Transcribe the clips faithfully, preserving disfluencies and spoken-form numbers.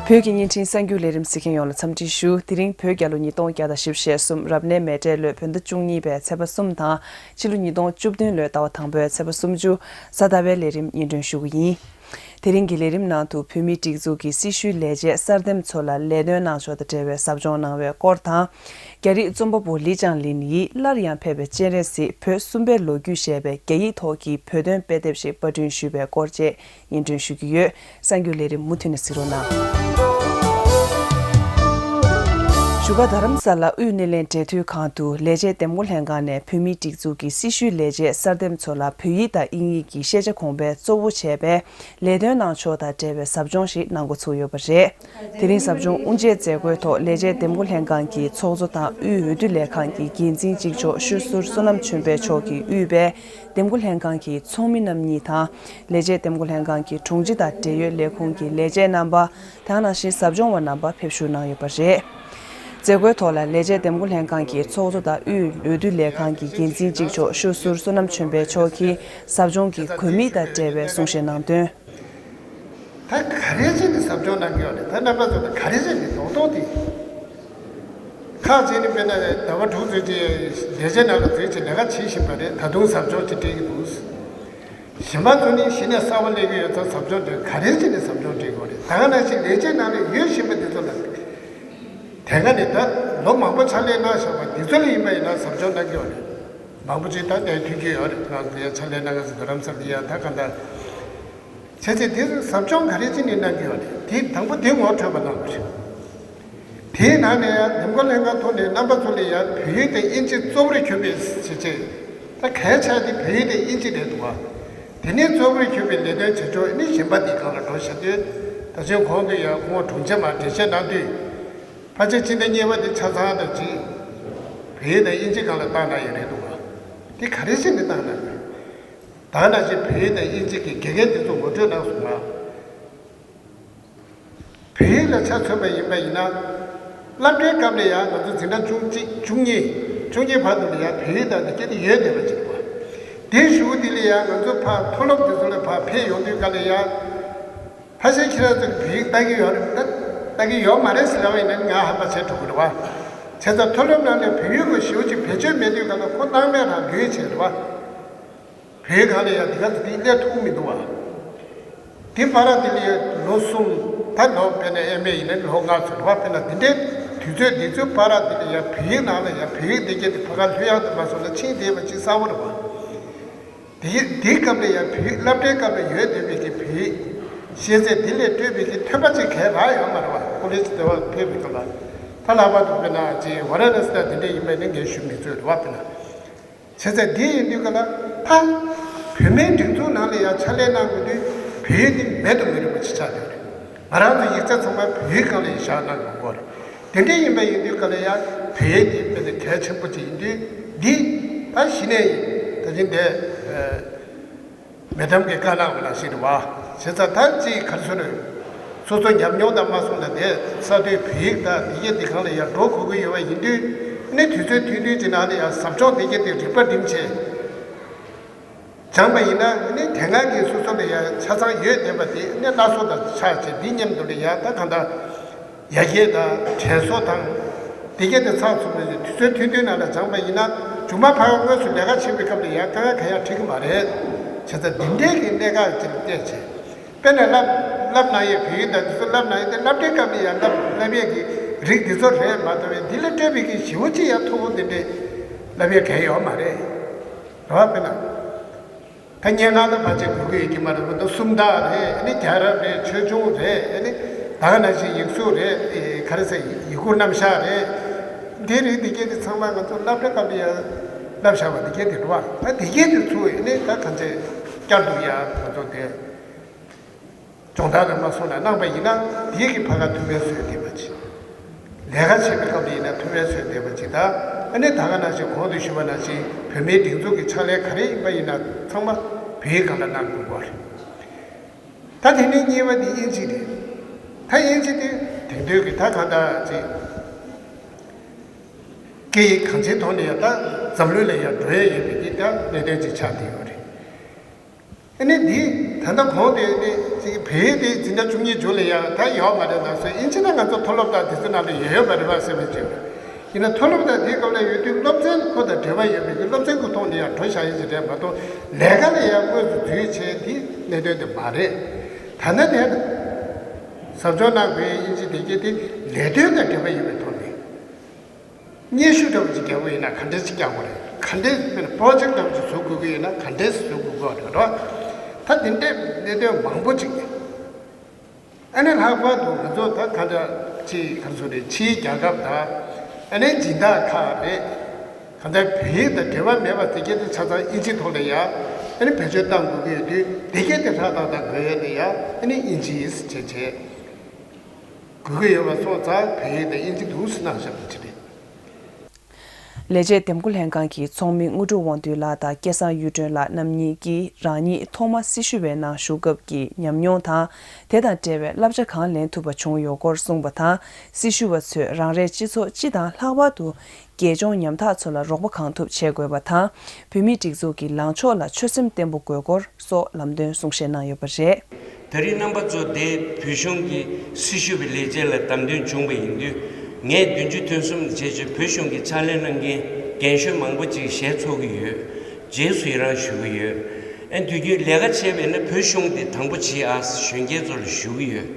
བོད་ཀྱི་བརྙན་འཕྲིན་གསར་འགྱུར་ལས་རིམ་གཟིགས་མཁན་ཡོངས་ལ་འཚམས་འདྲི་ཞུ། དེ་རིང་བོད་རྒྱལ་ལོ་ཉིས་སྟོང་བརྒྱ་དང་བཞི་བཅུ་ཞེ་གསུམ་རབ་གནས་མེ་སྤྲེལ་ལོའི་བོད་ཟླ་བཅུ་གཉིས་པའི་ཚེས་པ་གསུམ་དང་ཕྱི་ལོ་ཉིས་སྟོང་བཅུ་བདུན་ལོའི་ཟླ་བ་དང་པོའི་ཚེས་པ་སུམ་ཅུ། གཟའ་ཟླ་བའི་ལས་རིམ་སྙན་སྒྲོན་ཞུ་གི་ཡིན། དེ་རིང་གི་ལས་རིམ་ནང་དུ་བོད་མིའི་སྒྲིག་འཛུགས་ཀྱི་སྲི་ཞུའི་ལས་བྱེད་གསར་འདེམས་ཚོ་ལ་ལས་དོན་གནང་ཕྱོགས་དང་འབྲེལ་བའི་ཟབ་སྦྱོང་གནང་བའི་སྐོར་དང་། རྒྱ་རིགས་རྩོམ་པ་པོ་ལི་ཅང་ལིན་ཡིས་སླར་ཡང་ཕེབས་པའི་སྤྱན་རས་གཟིགས་བོད་གསུམ་པའི་ལོ་རྒྱུས་ཞེས་པའི་རྒྱ་ཡིག་ཐོག་གི་བོད་དོན་དཔེ་དེབ་ཞིག་པར་སྐྲུན་ཞུས་པའི་སྐོར་བཅས་སྙན་སྒྲོན་ཞུ་གི་ཡོད། གསར་འགྱུར་ལས་རིམ་མུ་མཐུད་ནས་གཟིགས་རོགས་གནང་། བཞུགས་སྒར་རྡ་རམ་ས་ལ་དབུས་སྣེ་ལེན་འབྲེལ་མཐུད་ཁང་དུ་ལས་བྱེད་འདེམས་བསྐོ་ལྷན་ཁང་ནས་བོད་མིའི་སྒྲིག་འཛུགས་ཀྱི་སྲི་ཞུའི་ལས་བྱེད་གསར་འདེམས་ཚོ་ལ་བོད་ཡིག་དང་དབྱིན་ཡིག་གི་ཤེས་བྱ་གོང་འཕེལ་གཙོ་བོ་བྱས་པའི་ལས་དོན་གནང་ཕྱོགས་དང་འབྲེལ་བའི་ཟབ་སྦྱོང་ཞིག་གནང་འགོ་ཚུགས་ཡོད་པ་རེད། དེ་རིང་ཟབ་སྦྱོང་དབུ་འབྱེད་མཛད་སྒོའི་ཐོག་ལས་བྱེད་འདེམས་བསྐོ་ལྷན་ཁང་གི་ཚོགས་གཙོ་དང་དབུས་འོས་བསྡུ་ལས་ཁང་གི་འགན་འཛིན་གཅིག་ལྕོགས་ཤོད་ཟུར་བསོད་ནམས་ཆོས་འཕེལ་མཆོག་གིས་དབུས་པའི་འདེམས་བསྐོ་ལྷན་ཁང་གི་ཚོགས་མི་རྣམ་གཉིས་དང་། ལས་བྱེད་འདེམས་བསྐོ་ལྷན་ཁང་གི་དྲུང་ཆེ་དང་འབྲེལ་ཡོད་ལས་ཁུངས་ཀྱི་ལས་བྱེད་རྣམ་པ། དེ་ནང་བཞིན་ཟབ་སྦྱོང་བ་རྣམ་པ་ཕེབས་ཞུགས་གནང་ཡོད་པ་རེད། མཛད་སྒོའི་ཐོག་ལ་ལས་བྱེད་འདེམས་བསྐོ་ལྷན་ཁང་གི་ཚོགས་གཙོ་དང་དབུས་འོས་བསྡུ་ལས་ཁང་གི་འགན་འཛིན་གཅིག་ལྕོགས་ཤོད་ཟུར་བསོད་ནམས་ཆོས་འཕེལ་མཆོག་གིས་ཟབ་སྦྱོང་གི་དགོས་དམིགས་དང་འབྲེལ་བའི་གསུང་བཤད་གནང་དོན། ད་ག་རེ་བྱས་ནས་ཟབ་སྦྱོང་གནང་གི་ཡོད་རེད། ད་རྣམ་པ་ཚོ་ད་ག་རེ་བྱས་ནས་རྡོག་རྡོག་དེ། ཁག་ཅིག་ནི་དཔེར་ན་ཟླ་བ་དྲུག་ཙམ་ཅིག་ལས་བྱེད་ནང་ལ་འཛུལ་ཅིག་ལས་ཀ་བྱེད་བཞིན་པ་རེད། ད་དུང་ཟབ་སྦྱོང་ཅིག་སྤྲད་ཀྱི་འདུག་གཞན་པ་ཚོ་ནི་གཞི་ནས་གསར་པ་སླེབས་ཀྱི་ཡོད་ཙང་ཟབ་སྦྱོང་དེ་ག་རེ་བྱས་ནས་ཟབ་སྦྱོང་སྤྲད་དགོས་རེད། ད་ག་ནང་བཞིན་ལས་བྱེད་ནང་ལ་ཡོད་བཞིན་པ་འདི་ཚོ་ལ། དེ་སྔ་ནས་ད་ལོ་མང་པོ་ཕྱག་ལས་གནང་བཞག་པ་འདི་ཚོ་ལ་ཡིན་པ་ཡིན་ན་ཟབ་སྦྱོང་གནང་གི་ཡོད་རེད། མང་པོ་ཅིག་ད་ལྟའི་ཐོན་གྱི་ཡོད་རེད། ང་ཚོ་ཡ་ཕྱག་ལས་གནང་མཁན་ཚོ་རྡ་རམ་ས་ལ་ཡ་ད་ག་འདྲ། བྱས་ཙང་དེ་ཟབ་སྦྱོང་ག་རེ་བྱས་ནས་གནང་གི་ཡོད་རེད། དེ་དང་པོ་དེ་ངོ་འཕྲོད་པ་གནང་དགོས་རེད། དེའི་ནང་ནས་ཡང་འདེམས་བསྐོ་ལྷན་ཁང་ཐོག་ནས་རྣམ་པ་ཚོ་ལ་ཡང་བོད་ཡིག་དང་དབྱིན་ཇི་གཙོ་བོར་གྱུར་པའི་ཞིག་བྱས། ད་གལ་ཆེ་དེ་བོད་ཡིག་དང་དབྱིན་ཇི་རེད་འདུག་བ། དེ་ནས་གཙོ་བོར་གྱུར་པའི་ལས་དོན་བྱེད་ཕྱོགས་ནི་གཞན་པ་འདི་སྒང་ལ་འགྲོ་བཞག་དུས། ད་ཆེན་གོང་དུ་ཡང་ཁོང་དྲུང་ཆེ་མར་འགྲེལ་བཤད་གནང་དུས། ཕལ་ཆེར་སྤྱི་ཟླ་གཉིས་པ་དེ་ཆ་ཚང་དུ་ཅིག་བོད་ཡིག་དང་དབྱིན་ཇི་སྒང་ལ་བཏང་གནང་ཡོད་རེད་འདུག་བ། དེ་ག་རེ་བྱས་ནས་བཏང་གནང་ཡོད། ད་ནང་བཞིན་བོད་ཡིག་དང་དབྱིན་ཇི་གི་དགེ་རྒན་དེ་ཚོ་ངོ་སྤྲོད་གནང་སོང་ང་། བོད་ཡིག་ལ་ཆ་མཚོན་པ་ཡིན་པ་ཡིན་ན། སློབ་གྲྭའི་སྐབས་ལ་ཡང་ང་ཚོ་འཛིན་གྲྭ་བཅུ་གཅིག་བཅུ་གཉིས་བཅུ་གཉིས་བར་དུ་ལ་ཡང་བོད་ཡིག་དང་དེ་སྐད་དུ་ཡོད་བསྡད་པ་ཅིག་རེད་བ། དེའི་གཞུག་དེ་ལ་ཡང་ང་ཚོ་ཕར་མཐོ་སློབ་དེ་ཚོ་ལ་ཕར་ཕེབས་ཡོང་དུས་སྐབས་ལ་ཡང་། ཕལ་ཆེར་ཁྱེད་རང་ཚོས་བོད་ཡིག་ལྟ་གི་ཡོད་རེད་ད། ལྟ་གི་ཡོད་མ་རེད་ཟེར་ལབ་པ་ཡིན་ན་ང་ཧ་མ་ཆད་འགྲོ་གི་རེད་བ། བྱས་ཙང་མཐོ་སློབ་ནང་ནས་བོད་ཡིག་གི་ཞེ་པོ་ཅིག་བེད་སྤྱོད་མེད་དུས་སྐབས་ལ་ཁོ་སྣང་མེད་རང་ལུས་བྱས་རེད་བ། བོད་ཡིག་སྒང་ལ་ཡང་འདི་ག་ཚོད་འདི་སླེབས་ཐུབ་མི་འདུག་བ། དེ་བར་དེ་ལ་ཡང་ལོ་གསུམ། ད་ལོ་དཔེར་ན་ཨེམ་ཨེ་ཡིན་ན་ལོ་ལྔ་ཚོད་རེད་བ། དཔེར་ན་འདི་འདྲའི་དུས་ཚོད་འདི་ཚོའི་བར་དེ་ལ་ཡང་བོད་ཡིག་ནང་ལ་ཡང་བོད་ཡིག་འདི་སྐད་དེ་ཕ་ག་ལྷོད་ཡངས་དུ་མ་སོང་ན་ཕྱིན་བསྡད་པ་ཅིག་གསལ་པོ་རེད་བ། དེ་དེའི་སྐབས་ལ་ཡང་བོད་ཡིག་སློབ་གྲྭའི་སྐབས་ལ་ཡོད་བསྡད་པའི་གི་བོད་ཡིག་ཤེས་ཚད་འདི་ལས་སྤྲོས་པའི་གི་ཐོན་པ་ཅིག་གང་ཡང་རག་ཡོད་མ་རེད་བ། ཀོ་ལེ་ཇི་དེ་བ་ཕེབས་པའི་སྐབས་ལ། ད་ལྷག་པར་དུ་དཔེར་ན་ཅིག་ཝ་ར་ཎ་སི་དང་དེ་འདྲ་ཡིན་པ་ནི་ངས་ཞུ་མི་ཚོད་རེད་བ། དཔེར་ན། བྱས་ཙང་འདི་ཡིན་དུས་ག་ལ་ད་བོད་མིའི་སྒྲིག་འཛུགས་ནང་ལ་ཡང་ཕྱག་ལས་གནང་དགོས་དུས་བོད་ཡིག་འདི་མེད་དུ་མི་རུང་བ་ཅིག་ཆགས་བསྡད་རེད། ང་རང་ཚོ་ཡིག་ཆ་ཚང་མ་བོད་ཡིག་སྒང་ལ་ཡང་བཞག་གནང་དགོས་ཀྱི་རེད། དེ་འདྲ་ཡིན་པ་ཡིན་དུས་ག་ལ་ཡང་བོད་ཡིག་འདི་དཔེ་དེ་གལ་ཆེན་པོ་ཅིག་ཡིན་དུས་འདི་ད་གཞི་ནས་ད་ཅིང་འདས་མེ་དམ་གྱི་བཀའ་གནང་བ་ནང་བཞིན་རེད་བ། བྱས་ཙང་ད་ཅིག་ག་རེ་ཟེར་རེད། སོ་སོ་ཉམས་མྱོང་དང་མ་སོང་ན་དེ་ས་དུས་བོད་ཡིག་དང་འདི་གྱད་འདི་སྒང་ལ་ཡང་འགྲོ་དགོས་ཀྱི་ཡོད་པ་ཡིན་དུས་ནི་དུས་ཚོད་ཐུང་ཐུང་ཅིག་ནང་ལ་ཡང་ཟབ་སྦྱོང་འདི་གྱད་དེ་རིག་པ་སྒྲིམ་བྱས་སྦྱངས་པ་ཡིན་ན་ནི་དེ་སྔ་གི་སོ་སོ་ལ་ཡང་ཆ་ཚང་ཡོད་བསྡད་པ་དེ་ནི་སླར་གསོ་དང་ཆགས་བྱས་འདི་མཉམ་དུ་ལ་ཡང་ད་གང་ལྟར་ཡར་རྒྱས་དང་དྲན་གསོ་དང་འདི་གྱད་དེ་ཚགས་ཚུད་པའི་དུས་ཚོད་ཐུང་ཐུང་ནང་ལ་སྦྱངས་པ་ཡིན་ན་མཇུག་མ་ཕར་དངོས་སུ་ལས་ཀ་བྱེད་པའི་སྐབས་ལ་ཡང་དཀའ་ངལ་གང་ཡང་འཕྲད་ཀྱི་མ་རེད། བྱས་ཙང་འདི་འདྲའི་གི་གནད་འགག་ཅིག་ལ་བལྟས་བྱས། དཔེར་ན་བསླབ་བསླབ་གནང་ཡས་བོད་ཡིག་དང་དེ་ཚོ་བསླབ་གནང་ཡས་དེ་སློབ་གྲྭའི་སྐབས་ནས་ཡང་བསླབ་བསླབ་ཡས་ཀྱི་རིགས་འདི་ཚོ་རེད་མ་གཏོགས་པའི་འདི་ལས་སྤྲོས་པའི་གི་ཞེ་པོ་ཅིག་ཡང་མཐོ་པོ་འདི་འདྲའི་བསླབ་ཡས་གང་ཡོད་མ་རེད། རེད་བ། དཔེར་ན། ད་སྙན་ངག་ལ་ཕལ་ཆེར་གོ་གི་ཡོད་ཀྱི་མ་རེད་པ། ད་སུམ་རྟགས་རེད། ཨ་ནི་རྒྱལ་རབས་རེད། ཆོས་འབྱུང་རེད། ཨ་ནི་ད་ག་ནང་བཞིན་ཡིག་གཟུགས་རེད། ཨེ་ག་རེ་ཟེར། ཡི་གུ་རྣམ་གཞག་རེད། འདི་རིགས་འདི་གྱད་དེ་ཚང་མ་ང་ཚོ་སློབ་གྲྭ་སྐབས་ལ་ཡང་བསླབ་བཞག་པ་འདི་གྱད་དེ་རེད་བ། ད་འདི་གྱད་དེ་ཚུར་ཨ་ནི་ད་གང་ཆེ་བསྐྱར་དུ་ཡང་ང་ཚོ་དེ། སྦྱོང་བརྡར་རེ་མ་སོང་ན་གནང་པ་ཡིན་ན་དེའི་གི་ཕ་ག་ཐུབ་པའི་སྲོལ་འདེབས་པ་ཅིག་ལས་ཀ་བྱེད་པའི་སྐབས་ལ་ཡིན་ན་ཐུབ་པའི་སྲོལ་འདེབས་པ་ཅིག་ད་ཨ་ནི་ད་ག་ནང་བཞིན་གོང་དུ་ཞུས་པ་ནང་བཞིན་བོད་མིའི་སྒྲིག་འཛུགས་ཀྱི་ཕྱག་ལས་ག་རེ་ཡིན་པ་ཡིན་ན་ཚང་མ་བོད་ཡིག་སྒང་ལ་གནང་དགོས་པ་རེད། ད་དེ་ནས་གཉིས་པ་དེ་དབྱིན་ཇི་རེད། ད་དབྱིན་ཇི་དེ་དེང་དུས་ཀྱི་ད་གང་ལྟར་ཅིག་སྐད་ཡིག་གང་ཅིའི་ཐོག་ནས་ཡང་ད་འཛམ་གླིང་ལ་ཡང་འགྲོ་ཡ་ཡོད་པའི་གི་ད་གནད་དོན་ཅིག་ཆགས་བསྡད་ཡོད་རེད། ཨ་ནི་འདི་ད་ ད་ལྟ་གོང་དེ་ནི་ཅིག་བོད་ཡིག་དེ་འཛིན་གྲྭ་བཅུ་གཉིས་མཇུག་ལ་ཡང་ད་ཡོད་མ་རེད་ལ་སོ་ཡིན་ཕྱིན་ན་ང་ཚོ་མཐོ་སློབ་དང་དེ་ཚོའི་ནང་ལ་ཡོད་ཡོད་མ་རེད་པ་ཟེར་བའི་བརྗོད་པ་ཡིན་ན། མཐོ་སློབ་དང་དེའི་སྐབས་ལ་ཡོད་དུས་སློབ་ཚན་ཁོ་དང་འབྲེལ་བ་ཡོད་པའི་སློབ་ཚན་གྱི་ཐོག་ནས་ཡང་འགྲོ་བཞག་ཡིན་ཞིག་རེད་མ་གཏོགས་ལས་ཀ་ལ་ཡང་དངོས་སུ་འཛུལ་བྱས་དེ་གནད་དོན་དེ་མ་རེད། ད་ལྟ་ནས་ཟབ་སྦྱོང་གནང་དགོས་ཡིན་ཅི་དེ་གྱད་དེ་ལས་དོན་དང་འབྲེལ་བ་ཡོད་པའི་ཐོག་ནས། སྙན་ཞུ་འདྲ་པོ་ཅིག་རྒྱག་དགོས་ཡིན་ན་ག་འདྲས་ཅིག་རྒྱག་དགོས་རེད། ག་འདྲས་དཔེར་ན་པྲོ་ཇེག་འདྲ་པོ་ཅིག་བཟོ་དགོས་ཀྱི་ཡོད་ན་ག་འདྲས་བཟོ་དགོས་ཀྱི་རེད་རོ། ད་དེ་འདྲས་གནད་དོན་མང་པོ་ཅིག་ཨ་ནི་ལྷག་པར་དུ་ང་ཚོ་ད་ག་འདྲ་ཅིག་ག་རེ་ཟེར་རེད། ཕྱིའི་རྒྱལ་ཁབ་དང་ཨ་ནི་སྦྱིན་བདག་ཁག་རེད། ག་འདྲ་བོད་ཡིག་དང་འབྲེལ་བ་མེད་པ་དེ་གྱད་དེ་ཆ་ཚང་དབྱིན་ཇིའི་ཐོག་ལ་ཡ་ཨ་ནི་བེད་སྤྱོད་གཏང་དགོས་ཀྱི་ཡོད་དུས་དེ་གྱད་དེ་ཧྲག་ཏག་ཏག་དགོས་ཡོད་ན་ཡ་ཨ་ནི་དབྱིན་ཇི་ཡིས་བྱས་བྱས། དགོས་ཀྱི་ཡོད་པ་སོང་ཙང་བོད་ཡིག་དང་དབྱིན་ཇི་འདུག་སེ་གནང་བཞག་པ་ཅིག་རེད། ལས་བྱེད་འདེམས་བསྐོ་ལྷན་ཁང་གི་ཚོགས་མི་དངོས་གྲུབ་དབང་འདུས་ལགས་དང་སྐལ་བཟང་གཡུ་སྒྲོན་ལགས་རྣམ་གཉིས་ཀྱིས་རང་ཉིད་ཐོག་མ་སྲི་ཞུ་བའི་ནང་ཞུགས་སྐབས་ཀྱི་ཉམས་མྱོང་དང་། དེ་དང་འབྲེལ་བའི་བསླབ་བྱ་གང་ལེན་ཐུབ་པ་བྱུང་ཡོད་སྐོར་གསུངས་པ་དང་། སྲི་ཞུ་བ་ཚོས་རང་རེའི་སྤྱི་ཚོགས་སྤྱི་དང་ལྷག་པར་དུ། རྒས་གཅོང་ཉམ་ཐག་ཚོ་ལ་རོགས་པ་གང་ཐུབ་བྱེད་དགོས་པ་དང་། བོད་མིའི་སྒྲིག་འཛུགས་ཀྱི་ལངས་ཕྱོགས་ལ་ཆོད་སེམས་བརྟན་པོ་དགོས་སྐོར་སོགས་ལམ་སྟོན་གསུང་བཤད་གནང་ཡོད་པ་རེད། ད་རེས་རྣམ་པ་ཚོ་འདིར་བོད་གཞུང་གི་སྲི་ཞུ་བའི་ལས་བྱེད་ལ་བདམས་ཐོན་བྱུང་བ་ཡིན་དུས། ངས་བདུན་ཅུ་དོན་གསུམ་ལ་བྱས་རྗེས་བོད་གཞུང་གི་ཕྱག་ལས་གནང་མཁན་རྒན་གཞོན་མང་པོ་ཅིག་ཞལ་འཚོགས་ཀྱི་ཡོད། རྗེས་སུ་ཡི་རང་ཞུ་གི་ཡོད། ཨ་ནི་དུས་རྒྱུན་ལས་ཀ་བྱས་པ་ཡིན་ན་བོད་གཞུང་དེ་དང་པོ་བྱེད་ཨ་ཟེར་གཞོན་སྐྱེས་ཚོ་ལ་ཞུ་གི་ཡོད།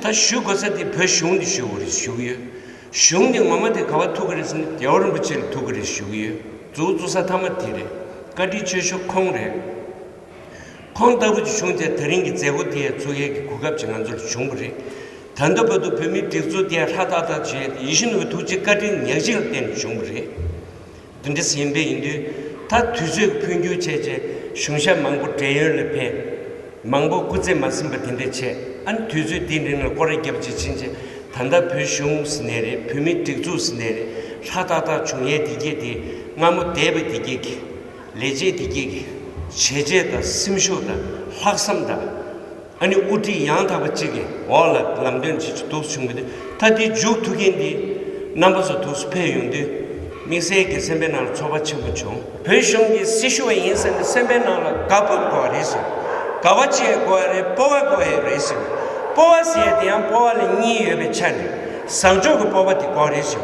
ད་ཞུ་དགོས་ས་དེ་བོད་གཞུང་དེ་ཞུ་དགོས་རེད་ཞུ་གི་ཡོད། གཞུང་དེ་ངོ་མ་དེ་ག་པར་ཐུག་གི་རེད་ཟེར་ན་རྒྱལ་བ་རིན་པོ་ཆེ་ལ་ཐུག་གི་རེད་ཞུ་གི་ཡོད། འཛུགས་བཙུགས་ས་མཐའ་མ་དེ་རེད། བཀའ་དྲིན་ཆེ་ཤོས་ཁོང་རེད། ཁོང་ལྟ་བུ་ཅིག་བྱུང་ཚེ་ད་རིང་གི་མཛད་སྒོ་དེ་ཚུགས་ཡས་ཀྱི་གོ་སྐབས་ཅིག་ང་ཚོར་བྱུང་བ་རེད། ད་ལྟ་བར་དུ་བོད་མིའི་སྒྲིག་འཛུགས་དེ་ཧྲ་ཏག་ཏག་བྱས་ཏེ་ཡིད་བཞིན་ནོར་བུའི་ཐུགས་རྗེ་བཀའ་དྲིན་ཉག་གཅིག་ལ་བརྟེན་ནས་བྱུང་བ་རེད། དེ་འདྲ་ཡིན་པས་ཡིན་དུས་ད་དུས་ཚོད་འཕོ་འགྱུར་བྱས་རྗེས་གཞུང་ཞབས་མང་པོ་བགྲེས་ཡོལ་ལ་ཕེབས། མང་པོ་སྐུ་ཚེ་མ་ཟིན་པ་དེ་འདྲ་བྱས། ཨ་ནི་དུས་ཚོད་འདིའི་རིང་ལ་སྐོར་ར་བརྒྱབ་ཅིག་ཕྱིན་ཆད་ད་ལྟ་བོད་གཞུང་ཟེར་ནའི་རེད། བོད་མིའི་སྒྲིག་འཛུགས་ཟེར་ནའི་རེད། ཧྲ་ཏག་ཏག་བྱུང་ཡས་དེ་གྱད་དེ་སྔ་མོ་འདས་པ་དེ་གྱད་ཀྱི་ལས་བྱེད་དེ་གྱད་ཀྱི་བྱས་རྗེས་དང་སེམས་ཤུགས་དང་ལྷག་བསམ་དང་། ཨ་ནི་དབུ་ཁྲིད་ཡང་དག་པ་གཅིག་གི་འོག་ལ་ལམ་སྟོན་ཅིག་འདུག་བྱུང་བ་དེ་ད་དེ་མཇུག་ཐུག་མཁན་དེ་རྣམ་པ་ཚོ་འདུག་སེ་ཕེབས་ཡོང་དུས་དམིགས་བསལ་གྱི་སེམས་པའི་ནང་ལ་ཚོར་བ་ཆེན་པོ་བྱུང་། བོད་གཞུང་གི་སྲི་ཞུ་བ་ཡིན་ཟེར་ནས་སེམས་པའི་ནང་ལ་དགའ་པོ་དགོས་རེད་ཟེར། དགའ་བ་ཅིག་དགོས་རེད། སྤོབས་པ་དགོས་ཡས་རེད་ཟེར། སྤོབས་པ་ཟེར་ཡས་དེ་ཡང་སྤོབས་པ་ལ་གཉིས་ཡོད་པའི་ཆ་ནས་བཟང་ཕྱོགས་ཀྱི་སྤོབས་པ་དེ་དགོས་རེད་ཟེར།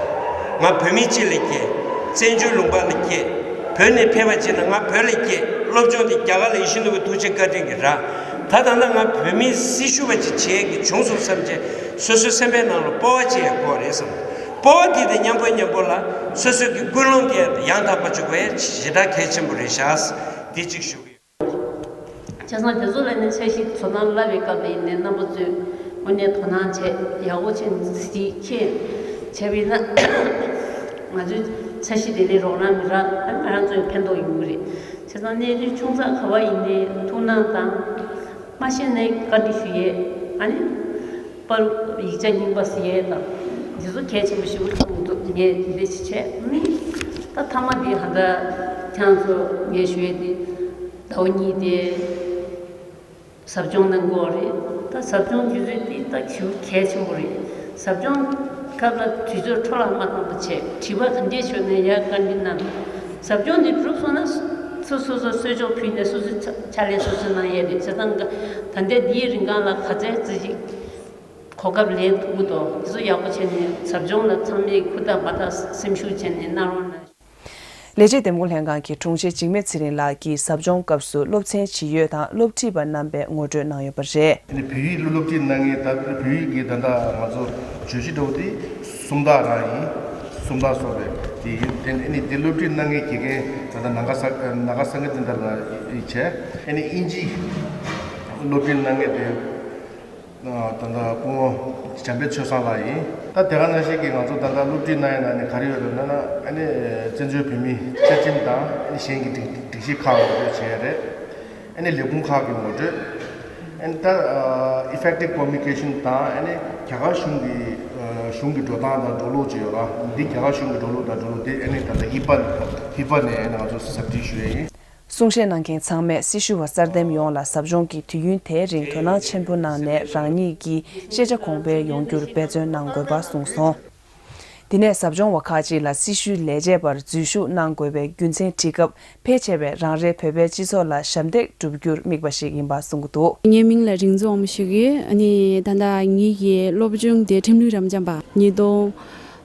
ང་བོད་མི་སྤྱི་ལ་སྐྱེས། བཙན་བྱོལ་ལུང་པ་ལ་སྐྱེས། བོད་ནས་ཕེབས་པ་བྱས་ན་ང་བོད་ལ་སྐྱེས། སློབ་སྦྱོང་དེ་རྒྱ་གར་ལ་ཡིད་བཞིན་ནོར་བུའི་ཐུགས་རྗེ་བཀའ་དྲིན་གྱིས་རག། ད་ད་ལྟ་ང་བོད་མིའི་སྲི་ཞུ་བ་ཅིག་བྱེད་ཀྱི་བྱུང་སོང་བསམ་བྱས་སོ་སོའི་སེམས་པའི་ནང་ལ་སྤོབས་པ་ཅིག་ཡང་དགོས་རེད་བསམ། སྤོབས་པ་དེ་དང་མཉམ་པོ་མཉམ་པོ་ལ་སོ་སོའི་གི་ཀུན་སློང་དེ་ཡང་དག་པ་ཅིག་དགོས་ཡ་ཞེ་དྲག་གལ་ཆེན་པོ་རེད་ཤག། འདི་གཅིག་ཞུ་གི་ཡོད། བྱས་ཙང་དེ་ཚོ་ལ་ནི་འཆར་གཞི་བཟོ་སྟངས་བསླབ་པའི་སྐབས་ལ་ཡིན་ནའི་རྣམ་པ་ཚོས་དངོས་གནས་དོ་སྣང་བྱས་ཡག་པོ་བྱས་ནས་གཟིགས་མཁྱེན་བྱས་པ་ཡིན་ན་ང་ཚོའི་འཆར་གཞི་དེ་ལས་རོགས་རམ་མི་རག་ཨ་ནི་ང་རང་ཚོའི་ཕན་ཐོགས་ཡོང་གི་རེད། བྱས་ཙང་གནས་ཚུལ་ཆུང་ཙག་ག་བ་ཡིན་ནའི་ཐུགས་སྣང་དང་། མ་ཤེས་ནའི་བཀའ་འདྲི་ཞུ་ཡས། ཨ་ནི། པར་ཡིག་ཆ་རྙིང་པ་གཟིགས་ཡས་དང་། འདི་ཚོ་གལ་ཆེན་པོ་ཞེ་པོ་ཆགས་འདུག་ངས་འདི་འདྲ་ཞིག་བྱས། ཨ་ནི། ད་མཐའ་མ་འདི་ཧ་ད་ཁྱེད་ཚོ་ངས་ཞུ་ཡས་འདི། ཟླ་བ་གཉིས་ཏེ། ཟབ་སྦྱོང་གནང་དགོས་རེད། ད་ཟབ་སྦྱོང་དུས་ཚོད་འདི་ད་ཞེ་པོ་གལ་ཆེན་པོ་རེད། ཟབ་སྦྱོང་སྐབས་ལ་དུས་ཚོད་འཕྲོ་བརླག་མ་བཏང་པ་བྱས། དྲི་བ་ག་འདྲས་ཤོད་ནའི་ཡར་བཀའ་འདྲི་གནང་། ཟབ་སྦྱོང་འདི་གྲུབ་སོང་ན་སོ་སོ་སོ་གསོལ་ལྕོག་ཕུལ་ནས་སོ་སོའི་ཕྱག་ལས་སོ་སོས་གནང་ཡས་རེད། བྱས་ཙང་ད་ལྟའི་འདིའི་རིང་གང་ལ་ག་ཚད་ཙི་ཅིག་གོ་སྐབས་ལེན་ཐུབ་ཀྱི་འདུག་འདི་ཚོ་ཡག་པོ་བྱས་ནས་ཟབ་སྦྱོང་ལ་ཚང་མས་ཁུ་ཐག་མ་ཐག་སེམས་ཤུགས་བྱས་ནས་གནང་རོགས་གནང་། ལས་བྱེད་འདེམས་བསྐོ་ལྷན་ཁང་གི་དྲུང་ཆེ་འཇིགས་མེད་ཚེ་རིང་ལགས་ཀྱིས་ཟབ་སྦྱོང་སྐབས་སུ་སློབ་ཚན་ཇི་ཡོད་དང་སློབ་ཁྲིད་པ་རྣམ་པས་ངོ་སྤྲོད་གནང་ཡོད་པ་རེད། ཨ་ནི་བོད་ཡིག་སློབ་ཁྲིད་གནང་མཁན་ད་བོད་ཡིག་གི་ད་ལྟ་ང་ཚོ་བརྗོད་གཞི་འདྲ་བོ་དེ་སུམ་རྟགས་རང་ཡིན། སུམ་རྟགས་སོགས་པའི་དེ་ཡིན། དེ་ཨ་ནི་དེ་སློབ་ཁྲིད་གནང་མཁན་དགེ་རྒན་ད་ལྟ་ནམ་མཁའ་ས་ནམ་མཁའ་སངས་རྒྱས་བསྟན་དར་ལགས་བྱས། ཨ་ནི་དབྱིན་ཇི་སློབ་ཁྲིད་གནང་མཁན་དེ། ད་ལྟ་སྐུ་ངོ་འཇམ་དཔལ་ཆོས་བཟང་ལགས་ཡིན། ད་དེ་ག་ནང་བཞིན་གྱི་ང་ཚོ་ད་ལྟ་སློབ་ཁྲིད་གནང་ཡས་ནང་ནས་ག་རེ་ཡོད་རེད་ལབ་ན། ཨ་ནི་བཙན་བྱོལ་བོད་མིའི་བཅའ་ཁྲིམས་དང་ཨ་ནི་གཞན་གྱི་སྒྲིག་སྒྲིག་གཞི་ཁག་ངོ་སྤྲོད་བྱས་ཡས་རེད། ཨ་ནི་ལས་ཁུངས་ཁག་གི་ངོ་སྤྲོད། ཨ་ནི་ད་effective communication དང་ཨ་ནི་རྒྱ་གར་གཞུང་གི་གཞུང་གི་འགྲོ་སྟངས་དང་འགྲོ་ལུགས་ཅིག་ཡོད་ར། འདི་རྒྱ་གར་གཞུང་གི་འགྲོ་ལུགས་དང་འགྲོ་ལུགས་དེ་ཨ་ནི་ད་ལྟ་ཧི་ཕ་ཧི་ཕ་ནས་ཨ་ནི་ང་ཚོ་ཟབ་ཁྲིད་ཞུ་ཡས་ཡིན། གསུང་བཤད་གནང་མཁན་ཚང་མས་སྲི་ཞུ་བ་གསར་འདེམས་ཡོངས་ལ་ཟབ་སྦྱོང་གི་དུས་ཡུན་དེའི་རིང་དོ་སྣང་ཆེན་པོ་གནང་ནས་རང་ཉིད་ཀྱི་ཤེས་བྱ་གོང་འཕེལ་ཡོང་རྒྱུར་འབད་བརྩོན་གནང་དགོས་པ་གསུངས་སོང་། འདི་ནས་ཟབ་སྦྱོང་བ་ཁག་ཅིག་ལ་སྲི་ཞུའི་ལས་བྱེད་པར་འཛུལ་ཞུགས་གནང་དགོས་པའི་རྒྱུ་མཚན་དྲིས་སྐབས། ཕལ་ཆེ་བས་རང་རེའི་བོད་པའི་སྤྱི་ཚོགས་ལ་ཞབས་འདེགས་བསྒྲུབ་རྒྱུར་དམིགས་པ་ཞིག་ཡིན་པ་གསུང་གི་འདུག། ངའི་མིང་ལ་རིག་འཛིན་དབང་མོ་ཞུ་གི་ཡོད། ཨ་ནི་ད་ལྟ་ངེད་ཀྱི་སློབ་སྦྱོང་དེ་ཁྲིམས་ལུགས་རབ་འབྱམས་པ་ཉིས་སྟོང་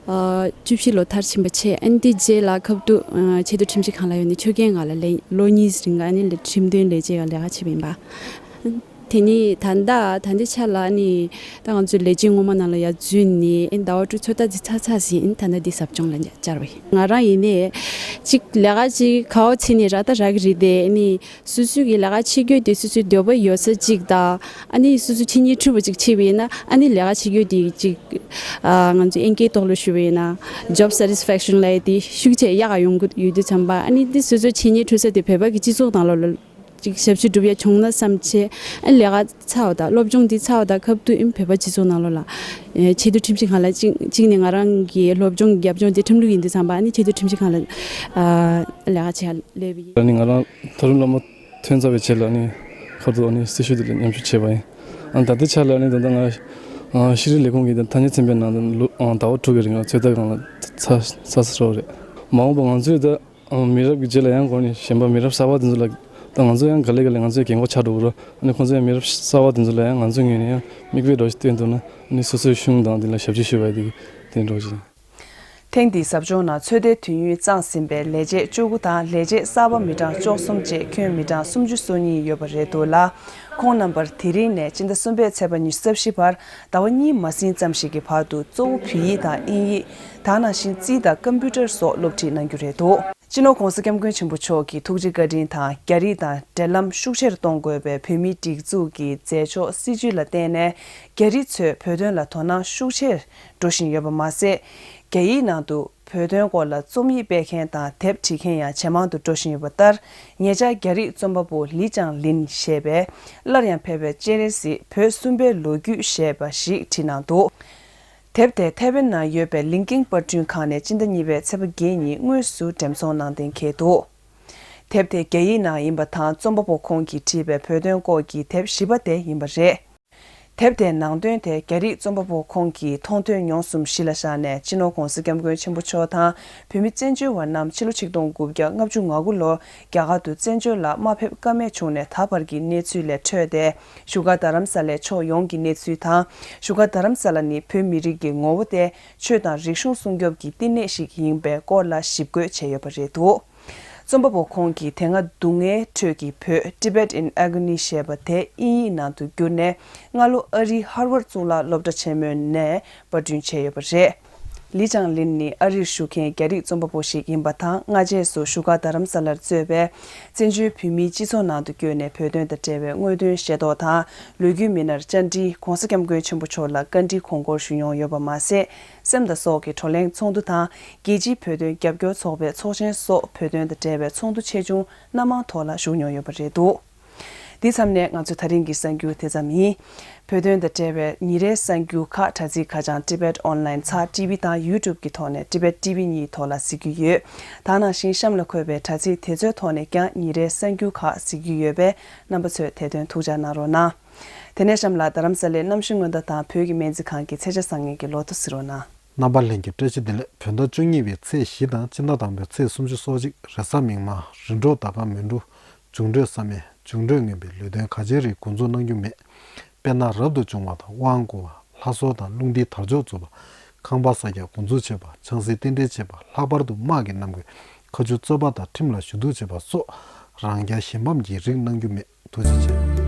བཅུ་བཞི་ལོ་མཐར་ཕྱིན་པ་བྱས། ཨ་ནི་དེ་རྗེས་ལ་ཁ་ཐུག་ཆེས་མཐོའི་ཁྲིམས་ཞིབ་ཁང་ལ་ཡོང་ནས་ཆོད་གན་ང་ལ་ལས་ལོ་གཉིས་རིང་ཨ་ནི་ཁྲིམས་དོན་ལས་བྱེད་ལ་ལས་ཀ་བྱས་པ་ཡིན་པ། དེ་ནི་ད་ལྟ་ད་ལྟའི་ཆ་ལ་ནི་ད་ང་ཚོའི་ལས་བྱེད་སྔོན་མ་ནང་ལ་ཡར་འཛུལ་ནས་ཨེ་ཟླ་བ་དྲུག་ཚོད་ལྟ་འདི་ཚར་ཚར་ཟིན་ཨེ་ད་ལྟ་འདི་ཟབ་སྦྱོང་ལ་བཅར་བ་ཡིན། ང་རང་ཡིན་ནའི་གཅིག་ལས་ཀ་གཅིག་ག་བ་བྱས་ནས་རག་ད་རག་གི་རེད་དེ་ནི་སོ་སོའི་གི་ལས་ཀ་བྱེད་རྒྱུ་དེ་སོ་སོའི་འདོད་པ་ཡོད་ས་གཅིག་དང་ཨ་ནི་སོ་སོ་བྱེད་སྙིང་བྲོ་བ་གཅིག་བྱས་པ་ཡིན་ན་ཨ་ནི་ལས་ཀ་བྱེད་རྒྱུ་དེ་གཅིག་ཨ་ང་ཚོ་ཨིན་སྐད་ཐོག་ལ་ཞུ་བ་ཡིན་ན་job satisfaction ལབ་ཡ་དེ་ཤུགས་ཆེ་ཡག་ག་ཡོང་གི་ཡོད་དུས་ཙམ་པ་ཨ་ནི་འདི་སོ་སོ་བྱེད་སྙིང་བྲོ་ས་དེ་བོད་པ་གི་སྤྱི་ཚོགས་ནང་ལོགས་ལ། ཅིག་ཞབས་ཕྱི་སྒྲུབ་ཡ་བྱུང་ན་བསམ་བྱས། ཨ་ལས་ཀ་ཚར་བ་དང་སློབ་སྦྱོང་འདི་ཚར་བ་དང་སྐབས་དུས་ཨིན་བོད་པ་སྤྱི་ཚོགས་ནང་ལོགས་ལ་ཨེ་ཆེས་མཐོའི་ཁྲིམས་ཞིབ་ཁང་ལ་གཅིག་གཅིག་ནས་ང་རང་གི་སློབ་སྦྱོང་རྒྱབ་ལྗོངས་འདི་ཁྲིམས་ལུགས་ཡིན་དུས་ཙམ་པ་ཨ་ནི་ཆེས་མཐོའི་ཁྲིམས་ཞིབ་ཁང་ལ་ཨ་ལས་ཀ་བྱེད་ཡ་སླེབས་པ་ཡིན། ཨ་ནི་ང་རང་མཐོ་རིམ་སློབ་མ་ཐོན་ཚར་བའི་རྗེས་ལ་ཨ་ནི་ཁ་ཐུག་ཨ་ནི་སྲི་ཞུ་འདི་ལ་མཉམ་ཞུགས་བྱས་པ་ཡིན། ཨ་ནི་ད་ལྟའི་ཆ་ལ་ཨ་ནི་ད་ལྟ་ང་ཨ་ཤེས་རིག་ལས་ཁུངས་ཀྱི་ཐ་སྙད་ཚན་པའི་ནང་དུ་ལོ་ཨ་ཟླ་བ་དྲུག་གི་རིང་ལ་ཚོད་ལྟ་ཁང་ལ་ཚར་ཚར་ཚར་རོགས་རེད། མ་འོངས་པ་ང་ཚོས་ད། མི་རབས་ཀྱི་རྗེས་ལ་ཡང་འགོ་ནས་གཞན་པ་མི་རབས་གསར་པ་དེ་ཚོ་ལ་ད་ང་ཚོ་ཡང་ག་ལེ་ག་ལེ་ང་ཚོའི་རྒན་གོག་ཆགས་འགྲོ་གི་རེད། ཨ་ནི་ཁོང་ཚོ་ཡང་མི་རབས་གསར་པ་དེ་ཚོ་ལ་ཡང་ང་ཚོའི་ངོས་ནས་ཡང་མིག་དཔེ་འདྲ་ཞིག་སྟོན་ཐུབ་ན་ཨ་ནི་སོ་སོའི་གཞུང་དང་དེ་ལ་ཞབས་ཕྱི་ཞུ་བ་དེ་དེ་འདྲ་ཞིག་ཐེངས་འདིའི་ཟབ་སྦྱོང་ནང་ཚོད་ལྟའི་དུས་ཡུན་གཙང་ཟིན་པའི་ལས་བྱེད་བཅུ་དགུ་དང་ལས་བྱེད་གསར་པ་མི་གྲངས་བཅུ་གསུམ་བཅས་ཁྱོན་མི་གྲངས་སུམ་ཅུ་སོ་གཉིས་ཡོད་པ་རེད་འདུག་ལ། ཁོང་རྣམ་པར་དེ་རིང་ནས་སྤྱི་ཟླ་གསུམ་པའི་ཚེས་པ་ཉི་ཤུ་རྩ་བཞི་བར་ཟླ་བ་གཉིས་མ་ཟིན་ཙམ་ཞིག་གི་བར་དུ་གཙོ་བོ་བོད་ཡིག་དང་དབྱིན་ཡིག་ད་ག་ནང་བཞིན་རྩིས་དང་ཀམ་པུ་ཊར་སོགས་སློབ་ཁྲིད་གནང་རྒྱུ་རེད་འདུག། སྤྱི་ནོར་༸གོང་ས་༸སྐྱབས་མགོན་ཆེན་པོ་མཆོག་གི་ཐུགས་རྗེ་བཀའ་དྲིན་དང་རྒྱ་རིགས་དང་འབྲེལ་ལམ་ཤུགས་ཆེར་གཏོང་དགོས་པའི་བོད་མིའི་སྒྲིག་འཛུགས་ཀྱི་མཛད་ཕྱོགས་སྲིད་བྱུས་ལ་བརྟེན་ནས་རྒྱ་རིགས་ཚོས་བོད་དོན་ལ་དོ་སྣང་ཤུགས་ཆེར་འགྲོ་བཞིན་ཡོད་པ་མ་ཟད། རྒྱ་ཡིག་ནང་དུ་བོད་དོན་སྐོར་ལ་རྩོམ་ཡིག་སྤེལ་མཁན་དང་དེབ་བྲིས་མཁན་ཡང་ཇེ་མང་དུ་འགྲོ་བཞིན་ཡོད་པ་ལྟར། ཉེ་ཆར་རྒྱ་རིགས་རྩོམ་པ་པོ་ལི་ཅང་ལིན་ཞེས་པས་སླར་ཡང་ཕེབས་པའི་སྤྱན་རས་གཟིགས་བོད་གསུམ་པའི་ལོ་རྒྱུས་ཞེས་པ་ཞིག་བྲིས་གནང་འདུག། དེབ་དེ་ཐའེ་ཝན་ནང་ཡོད་པའི་ལིན་ཀིང་པར་སྐྲུན་ཁང་ནས་སྤྱི་ཟླ་གཉིས་པའི་ཚེས་པ་བརྒྱད་ཉིན་དངོས་སུ་འགྲེམས་ཚོང་གནང་གཏན་འཁེལ་འདུག། དེབ་དེ་རྒྱ་ཡིག་ནང་ཡིན་པ་དང་རྩོམ་པ་པོ་ཁོང་གིས་བྲིས་པའི་བོད་དོན་སྐོར་གྱི་དེབ་བཞི་པ་དེ་ཡིན་པ་རེད། དེབ་དེའི་ནང་དོན་དེ་རྒྱ་རིགས་རྩོམ་པ་པོ་ཁོང་གིས་མཐོང་ཐོས་མྱོང་གསུམ་གཞི་ལ་བཞག་ནས་སྤྱི་ནོར་༸གོང་ས་༸སྐྱབས་མགོན་ཆེན་པོ་མཆོག་དང་བོད་མི་བཙན་བྱོལ་བ་རྣམས་ཕྱི་ལོ་ཆིག་སྟོང་དགུ་བརྒྱ་ལྔ་བཅུ་ང་དགུ་ལོར་རྒྱ་གར་དུ་བཙན་བྱོལ་ལ་མ་ཕེབས་ཀ་མེད་བྱུང་ནས་ད་བར་གྱི་གནས་ཚུལ་ལས་འཕྲོས་ཏེ་བཞུགས་སྒར་རྡ་རམ་ས་ལའི་ཕྱོགས་ཡོངས་ཀྱི་གནས་ཚུལ་དང་། བཞུགས་སྒར་རྡ་རམ་ས་ལ་ནི་བོད་མི་རིགས་ཀྱི་ངོ་བོ་སྟེ་ཆོས་དང་རིག་གཞུང་སྲུང་སྐྱོབ་ཀྱི་བསྟི་གནས་ཤིག་ཡིན་པའི་སྐོར་ལ་ཞིབ་འགོད་བྱས་ཡོད་པ་རེད་འདུག། རྩོམ་པ་པོ་ཁོང་གིས་དེ་སྔ་སྡུག་བསྔལ་ཁྲོད་ཀྱི་བོད། Tibet in Agony ཞེས་པ་དེ་དབྱིན་ཡིག་ནང་དུ་བསྒྱུར་ནས་སྔ་ལོ་ཨ་རིའི་ཧར་ཝར་གཙུག་ལག་སློབ་གྲྭ་ཆེན་མོའི་ནས་པར་སྐྲུན་བྱས་ཡོད་པ་རེད། ལི་ཅང་ལིན་ནི་ཨ་རིར་བཞུགས་མཁན་རྒྱ་རིགས་རྩོམ་པ་པོ་ཞིག་ཡིན་པ་དང་། སྔ་རྗེས་སུ་བཞུགས་སྒར་རྡ་རམ་ས་ལར་གཙོས་པའི་བཙན་བྱོལ་བོད་མིའི་སྤྱི་ཚོགས་ནང་དུ་བསྐྱོད་ནས་བོད་དོན་དང་འབྲེལ་བའི་དངོས་དོན་ཤེས་རྟོགས་དང་། ལོ་རྒྱུས་མི་སྣར་བཅར་འདྲི། ༸གོང་ས་༸སྐྱབས་མགོན་ཆེན་པོ་མཆོག་ལ་བཀའ་འདྲི་གོང་བསྐོར་ཞུས་མྱོང་ཡོད་པ་མ་ཟད། སེམས་དང་སྲོག་གི་བགྲོ་གླེང་ཚོགས་འདུ་དང་། རྒྱལ་སྤྱིའི་བོད་དོན་རྒྱབ་སྐྱོར་ཚོགས་པའི་ཚོགས་ཆེན་སོགས་བོད་དོན་དང་འབྲེལ་བའི་ཚོགས་འདུ་ཆེ་ཆུང་སྣ་མང་ཐོག་ལ་ཞུགས་མྱོང་ཡོད་པ་རེད་འདུག། འདི་མཚམས་ནས་ང་ཚོའི་ད་རིང་གི་གསར་འགྱུར་དེ་ཙམ་ཡིན། བོད་དོན་དང་འབྲེལ་བའི་ཉིན་རེའི་གསར་འགྱུར་ཁག་དྲ་ཚིགས་ཁ་བྱང་Tibet Online ཚར་ཊི་ཝི་དང་ཡུ་ཊུབ་ཀྱི་ཐོག་ནས་Tibet ཊི་ཝི་གཉིས་ཐོག་ལ་གཟིགས་རྒྱུ་ཡོད། ད་ནང་བཞིན་གཤམ་ལ་འཁོད་པའི་དྲ་ཚིགས་དེ་ཚོའི་ཐོག་ནས་ཀྱང་ཉིན་རེའི་གསར་འགྱུར་ཁག་གཟིགས་རྒྱུ་ཡོད་པས་རྣམ་པ་ཚོས་དེ་དོན་ཐུགས་འཇགས་གནང་རོགས་གནང་། དེ་ནས་གཤམ་ལ་རྡ་རམ་ས་ལའི་གནམ་གཤིས་སྔོན་བརྡ་དང་བོད་ཀྱི་སྨན་རྩིས་ཁང་གི་ཚེས་ཆ་བཟང་ངན་གྱི་ལོ་ཐོ་གཟིགས་རོགས་གནང་། རྣམ་པ་ལྷན་རྒྱས་བཀྲ་ཤིས་བདེ་ལེགས། བོད་ཟླ་བཅུ་གཉིས་པའི་ཚེས་བཞི་དང་སྤྱི་ཟླ་དང་པོའི་ཚེས་སུམ་ཅུ་སོ་གཅིག་རེས་གཟའ་མིག་དམར། རིམ་གྲོ་ཟླ་སྐར་མེ་འབྲུ། འབྱུང་འཕྲོད་བསམ་ཡས། འབྱུང་འཕྲོད་ངན་པའི་ལུས་རྟེན་ག་ཅིའི་རིགས་འགོ་འཛུགས་གནང་རྒྱུ་མེད། དཔེར་ན་རབ་ཏུ་བྱུང་བ་དང་དབང་བསྐུར་བ། ལྷ་གསོལ་དང་རླུང་རྟའི་དར་ལྕོག་འཛུགས་པ། ཁང་པ་ས་རྒྱ་འགོ་འཛུགས་བྱེད་པ། ཆང་སའི་རྟེན་འབྲེལ་བྱེད་པ། ལྷག་པར་དུ་དམག་གི་རྣམ་ཀུན་ཁ་མཆུ་རྩོད་པ་དང་ཁྲིམས་ལ་ཞུ་གཏུག་བྱེད་པ་སོགས་རང་རྐྱ་གཞན་ཕམ་གྱི་རིགས་གནང་རྒྱུ་མེད། ཐུགས་རྗེ་ཆེ།